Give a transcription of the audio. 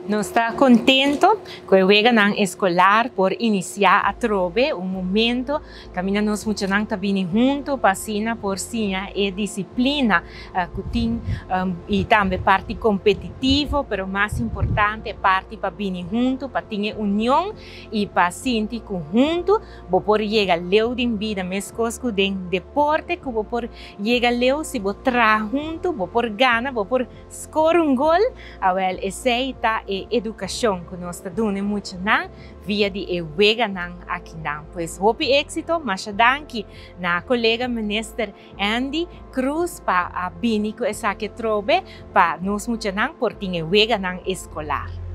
Nos ta contento cu e weganan escolar por inicia atrobe, un momento caminda nos muchanan ta bini hunto pa asina por siña e disciplina cu tin y tambe parti competitivo, pero mas importante parti pa bini hunto, pa tin union y pa sinti cu hunto bo por yega leu den bida, mescos cu den deporte, cu bo por yega leu si bo traha hunto, bo por gana, bo por score un gol. Awel, esey ta e educacion cu nos ta duna muchanan via di e weganan akinan. Pues hopi exito, masha danki na colega Minister Endy Croes pa a bini cu esaki atrobe pa nos muchanan por tin e weganan escolar.